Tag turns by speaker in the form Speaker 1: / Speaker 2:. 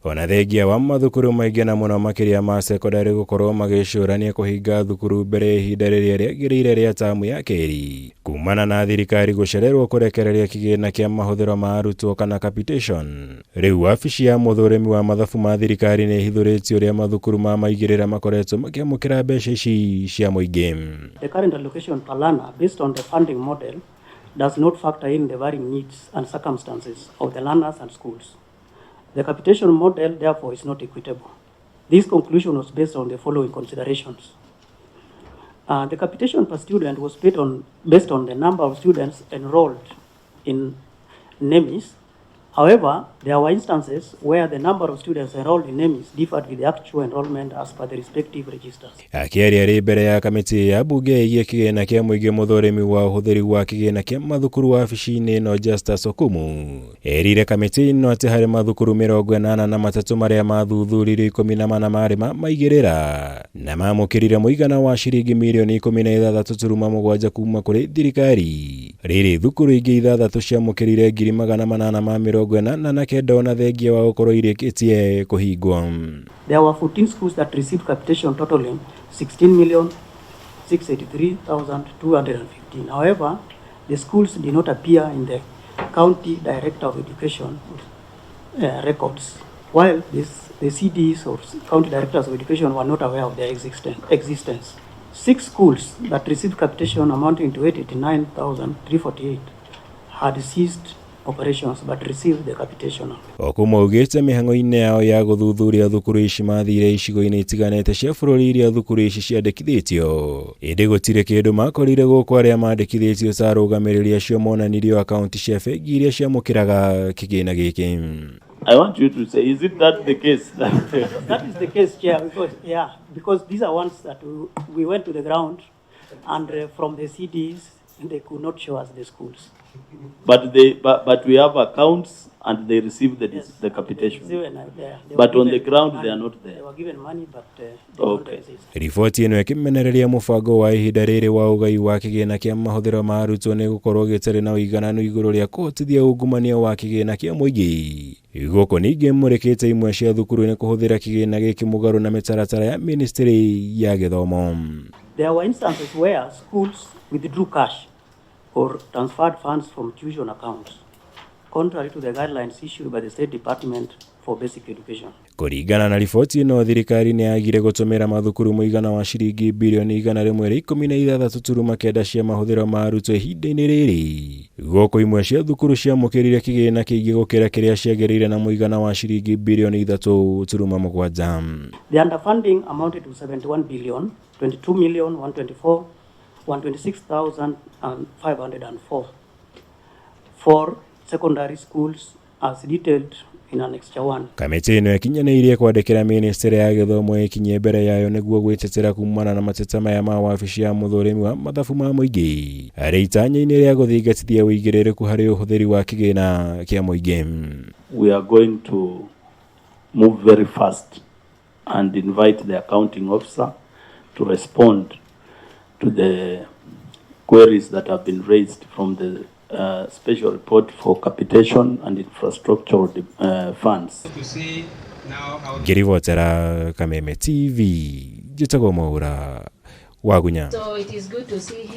Speaker 1: Ona thengia wa mathukuru maingĩ na mũno makĩria ma cekondarĩ gũkorwo magĩcũrania kũhinga thukuru mbere ya ihinda rĩrĩa rĩagĩrĩire rĩa tamu ya kerĩ kumana na thirikari gũcererwo kũrekereria kĩgĩna kĩa mahũthĩro ma arutwo kana capitation. Rĩu wabici ya mũthũrĩmi wa mathabu ma thirikari nĩ ĩhithũrĩtie ũrĩa mathukuru ma maigĩrĩra makoretwo makĩamũkĩra mbeca ici cia mũingĩ.
Speaker 2: The current allocation per learner based on the funding model does not factor in the varying needs and circumstances of the learners and schools. The capitation model, therefore, is not equitable. This conclusion was based on the following considerations. The capitation per student was based on the number of students enrolled in NEMIS. However, there were instances where the number of students enrolled in NEMIS differed with the actual enrollment as per the respective registers.
Speaker 1: Akĩaria arĩ mbere ya kamĩtĩ ya mbunge ĩgiĩ kĩgĩna kĩa mũingĩ, mũthũrimi wa ũhũthĩri wa kĩgĩna kĩa mathukuru wabici-inĩ ĩno Justus Okumu erire kamĩtĩ ĩno atĩ harĩ mathukuru 83 marĩa mathuthuririo, 14 marĩ ma maigĩrĩra na mamũkĩrire mũigana wa ciringi mirioni 16.7 kuma kũrĩ thirikari. Rĩrĩ thukuru ingĩ ithathatũ ciamũkĩrire 889,000 ona thengia wa gũkorwo irĩkĩtie kũhingwo.
Speaker 2: There were 14 schools that received capitation totaling 16,683,215. However, the schools did not appear in the County Director of Education records, while the CDs or County Directors of Education were not aware of their existence. Six schools that received capitation amounting to 889,348 had ceased operations but received the capitation.
Speaker 1: Okumu augĩte mĩhang'o-inĩ yao ya gũthuthuria thukuru ici mathire icigo-inĩ itiganĩte cia bũrũri iria thukuru ici ciandĩkithĩtio, ĩndĩ gũtirĩ kĩndũ makorire gũkũ arĩa mandĩkithĩtio ta arũgamĩrĩri acio monanirio akaunti cia bengi iria ciamũkĩraga kĩgĩna gĩkĩ.
Speaker 3: I want you to say, is it that the case?
Speaker 2: That is the case, Chair, because, yeah, because these are ones that we went to the ground and from the CDs, they could not show us the schools.
Speaker 3: But we have accounts and they receive the capitation.
Speaker 2: They
Speaker 3: But
Speaker 2: were
Speaker 3: on the
Speaker 2: given
Speaker 3: ground,
Speaker 2: money.
Speaker 3: They are not there.
Speaker 2: They were given money, but they don't exist.
Speaker 1: Riboti ĩno ĩkĩmenereria mũbango wa ihinda rĩrĩ wa ũgai wa kĩgĩna kĩa mahũthĩro ma arutwo nĩ gũkorwo gĩtarĩ na ũigananu igũrũ rĩa kũhotithia ungumania wa kĩgĩna kĩa mũingĩ. Gũkũ ningĩ mũrĩkĩte imwe cia thukuru nĩ kũhũthĩra kĩgĩna gĩkĩ mũgarũ na mĩtaratara ya ministry ya gĩthomo.
Speaker 2: There were instances where schools withdrew cash or transferred funds from tuition accounts, contrary to the guidelines issued by the State Department for Basic Education.
Speaker 1: Kũringana na riboti ĩno, thirikari nĩ yagire gũtũmĩra mathukuru mũigana wa ciringi birioni 116.9 cia mahũthĩro ma arutwo ihinda-inĩ rĩrĩ. Gũkũ imwe cia thukuru ciamũkĩrire kĩgĩna kĩingĩ gũkĩra kĩrĩa ciagĩrĩire na mũigana wa ciringi birioni 3.7.
Speaker 2: The underfunding amounted to 71 billion, 22 million, 124, 126,504 for secondary schools as detailed in Annexure 1.
Speaker 1: Kamĩtĩ ĩno ĩkinyanĩirie kwandĩkĩra ministry ya gĩthomo ĩkinye mbere yayo nĩguo gwĩtetera kumana na mateta maya ma wabici ya mũthũrimi wa mathabu ma mũingĩ harĩ itanya-inĩ rĩa gũthingatithia ũigĩrĩrĩku harĩ ũhũthĩri wa kĩgĩna kĩa mũingĩ.
Speaker 3: We are going to move very fast and invite the accounting officer to respond to the queries that have been raised from the special report for capitation and infrastructural funds.
Speaker 4: To see now how
Speaker 1: Ngĩribotera Kameme TV, njĩtagwo Mwaura Wagunya.
Speaker 5: So it is good to see him.